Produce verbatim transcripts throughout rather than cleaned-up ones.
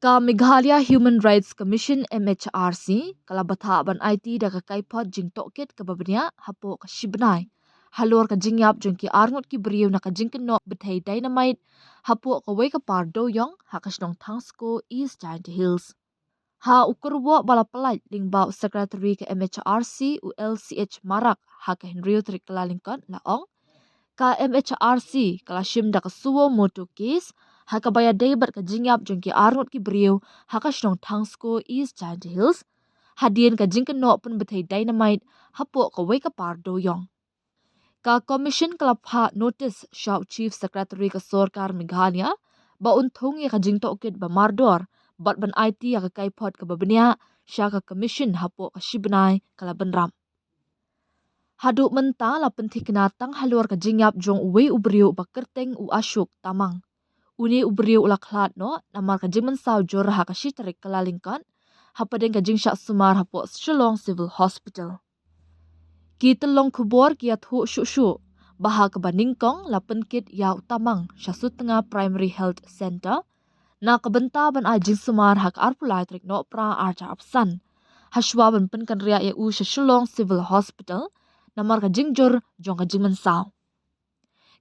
Ka Meghalaya Human Rights Commission, M H R C, ka la bthah ban aiti da ka kaiphod jingtohkit kaba bniah hapoh ka shi bnai halor ka jingïap jong ki arngut ki briew na ka jingkynnoh bthei dynamite hapoh kawei ka par dewïong ha ka shnong Thangsko, East Jaintia Hills. Ha u kyrwoh ba la pyllait lyngba u Secretary ka M H R C, u L C H Marak, ha ka hynriew tarik Kyllalyngkot, la ong, ka M H R C ka la shim da ka suo motu case ha kaba ïadei bad ka jingïap jong ki arngut ki briew ha ka shnong Thangsko, East Jaintia Hills, hadien ka jingkynnoh pynbthei dynamite hapoh kawei ka par dewïong. Ka Commission ka la phah notis sha u Chief Secretary ka sorkar Meghalaya ba un thung ïa ka jingtohkit ba mardor bad ban aiti ïa ka kaiphod kaba bniah sha ka Commission hapoh ka shi bnai ka la bynrap. Haduh mynta la pynthikna tang halor ka jingïap jong uwei u briew uba kyrteng u Ashok Tamang. Une u briew u la khlad noh namar ka jingmynsaw jur ha ka shi tarik Kyllalyngkot hapdeng ka jingshah sumar hapoh Shillong Civil Hospital. Ki tyllong khubor ki ïathuh shuh shuh ba ha kaba nyngkong la pynkit ïa u Tamang sha Sutnga Primary Health Centre na ka bynta ban ai jingsumar ha ka arphew lai tarik Nohprah arhajar arphew san, hashwa ban pynkynriah ïa u sha Shillong Civil Hospital namar ka jingjur jong ka jingmynsaw.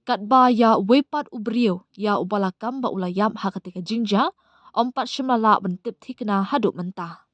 Katba ïa uwei pat u briew ïa uba la kam ba u la ïap ha katei ka jingjia, ym pat shym la lah ban tip thikna haduh mynta.